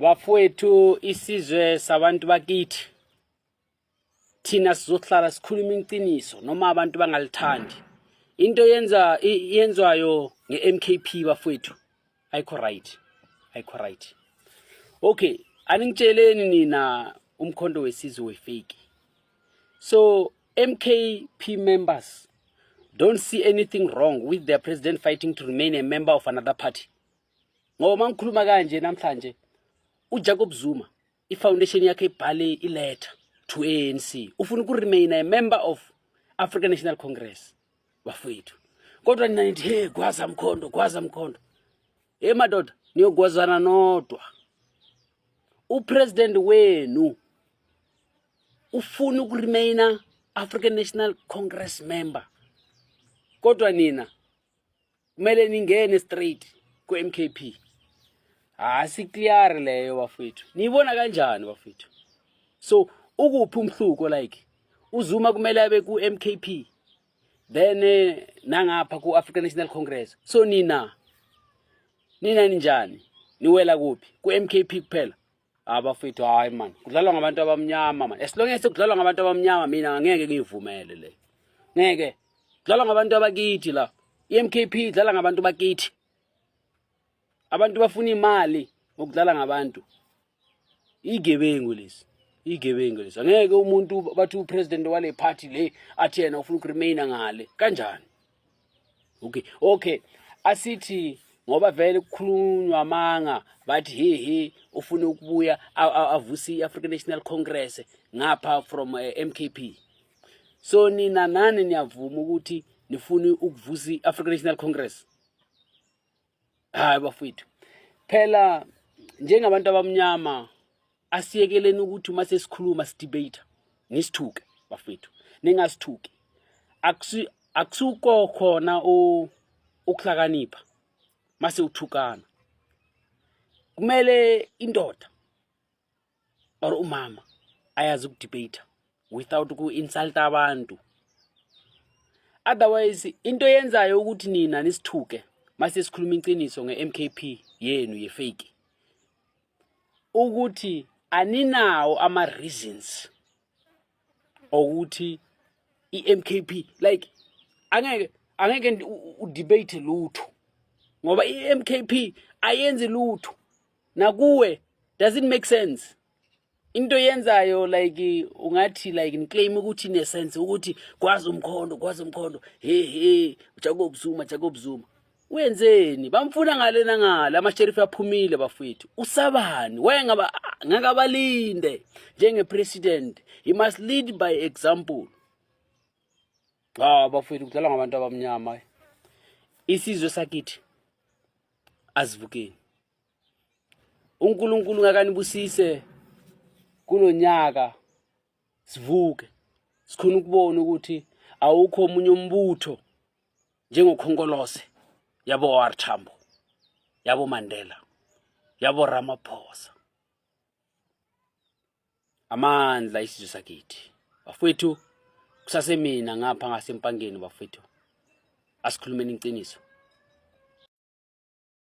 Bafowethu, isizwe sabantu bakithi, thina sizohlala sikhuluma iqiniso noma abantu bangalithandi. Into yenza yenzwayo nge-MKP, bafowethu, ayikho right, ayikho right. Okay, aningitsheleni nina, uMkhonto weSizwe we-fake. So MKP members don't see anything wrong with their president fighting to remain a member of another party. Ngoba mangikhuluma kanje namhlanje, uJacob Zuma, i-foundation yakhe ibhale i-letter to ANC, ufuna uku-remain a member of African National Congress, bafowethu. Kodwa nina nithi, "Hey, gwaza Mkhondo, gwaza Mkhondo." Hey madoda, niyogwazana nodwa. U-president wenu ufuna uku-remaina African National Congress member, kodwa nina kumele ningene straight ku-MKP. Asi-clear leyo, bafethu. Niyibona kanjani, bafethu? So ukuphi umhluko? Like, uZuma kumele abe ku-MKP, then nangapha ku-African National Congress. So nina ninjani? Niwela kuphi? Ku-MKP kuphela? Abafethu, hayi man, kudlalwa ngabantu abamnyama man. As long as kudlalwa ngabantu abamnyama, mina angeke ngiyivumele le. Ngeke. Kudlalwa ngabantu abakithi la. I-MKP idlala ngabantu bakithi. Abantu bafuna imali ngokudlala ngabantu. Igebengu lesi, igebengu lesi. Angeke umuntu bathi u-president wale party le athi yena ufuna uku-remaina ngale. Kanjani? Okay, asithi ngoba vele kukhulunywa amanga, bathi he he, ufuna ukubuya avuse i-African National Congress ngapha from MKP. So nina nani niyavuma ukuthi nifuna ukuvusa i-African National Congress? Hayi bafowethu, phela njengabantu abamnyama asiyekeleni ukuthi uma sesikhuluma, si-debate, nisithuke. Bafethu, ningasithuki. Akusuko khona ukuhlakanipha mase uthukana. Kumele indoda or umama ayazi uku-debate without uku-insulta abantu. Otherwise into yenzayo ukuthi nina nisithuke mase sikhuluma iqiniso nge-MKP yenu ye-fake, ukuthi aninawo ama-reasons okuthi i-MKP, like, angeke u-debate lutho ngoba i-MKP ayenzi lutho. Nakuwe doesn't make sense into yenzayo. Like, ungathi, like, ni-claim ukuthi ine-sense ukuthi gwaza uMkhonto, gwaza uMkhonto, he he, Jacob Zuma, Jacob Zuma wenzeni? Bamfuna ngale nangale, ama-sheriff aphumile, bafethu. Usabani wayengaba ngeke abalinde? Njenge-president he must lead by example. Ah bafethu, kudlalwa ngabantu abamnyama. Isizwe sakithi, asivukeni. UNkulunkulu ngakanibusise kulonyaka. Sivuke, sikhona ukubona ukuthi awukho omunye umbutho njengokhonkolose yabo OR Tambo, yabo Mandela, yabo Ramaphosa. Amandla isizwe sakithi, bafowethu. Kusasemina ngapha ngaseMpangeni, bafowethu. Asikhulumeni iqiniso.